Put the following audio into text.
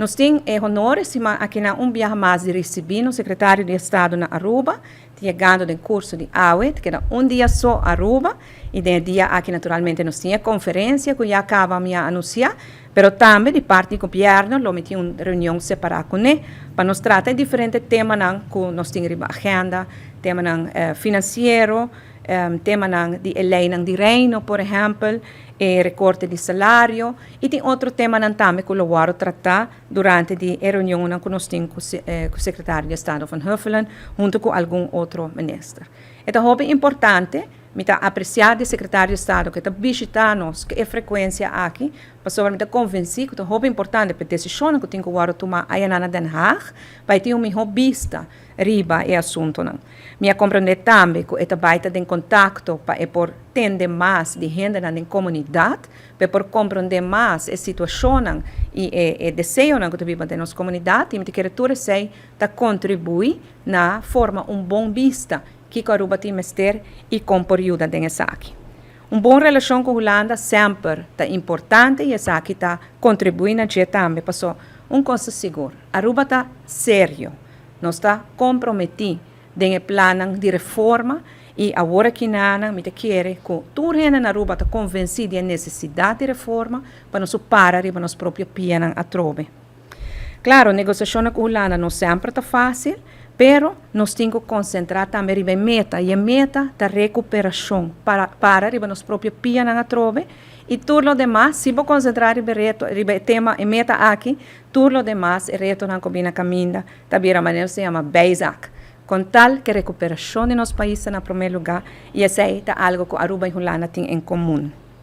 Nos tin e honor e siman akinan un biaha mas di ricibi nos Secretario di Estado na Aruba, ta yegando den curso di awe, ta keda un dia so Aruba y den e dia aki naturalmente nos tin e conferencia cu ya caba mi a anuncia, pero tambe di parti di Gobierno lo mi tin un reunion separa cune pa nos trata e diferente temanan cu nos tin riba agenda, temanan financiero, temanan di e leynan di Reino por ehempel, e recorte di salario y tin otro temanan tambe cu lo wordo trata durante di e reunionnan cu nos tin cu Secretario di Estado Van Huffelen hunto cu algun otro minister. E ta hopi importante, mi ta aprecia di Secretario di Estado cu e ta bishita nos cu e frecuencia aki, pasobra mi ta convenci cu ta hopi importante pa e decisionnan cu tin cu wordo tuma ayanan na Den Haag pa e tin un miho bista riba e asuntonan. Mi a comprende tambe cu e ta bay ta den contacto pa e por tende mas di hendenan den comunidad, pa e por comprende mas e situacionnan y e e deseonan cu ta biba den nos comunidad y mi ta kere tur esey ta contribui na forma un bon bista kico Aruba tin mester y con por yuda den esaki. Un bon relacion cu Hulanda semper ta importante y esaki ta contribui na dje tambe paso un cos ta sigur, Aruba ta serio. Nos ta komprometí den e plannan di reforma i awor aki nanan mi ta kere ku tur hende na Aruba ta konvensí di e nesesidat di reforma pa nos por para riba nos propio pianan atrobe. Klaro, negosiashonnan ku Hulanda no semper ta fásil, pero nos tin ku konsentrá tambe riba e meta i e meta ta rekuperashon, para para riba nos propio pianan atrobe i tur lo demas, si bo konsentrá riba e reto, riba e tema, e meta aki, Tur lo demas e retonan ku bini na kaminda ta bira manera nos ta yama bijzaak. Kon tal ke rekuperashon di nos pais ta na promé lugá i esei ta algu ku Aruba i Hulanda tin en komun.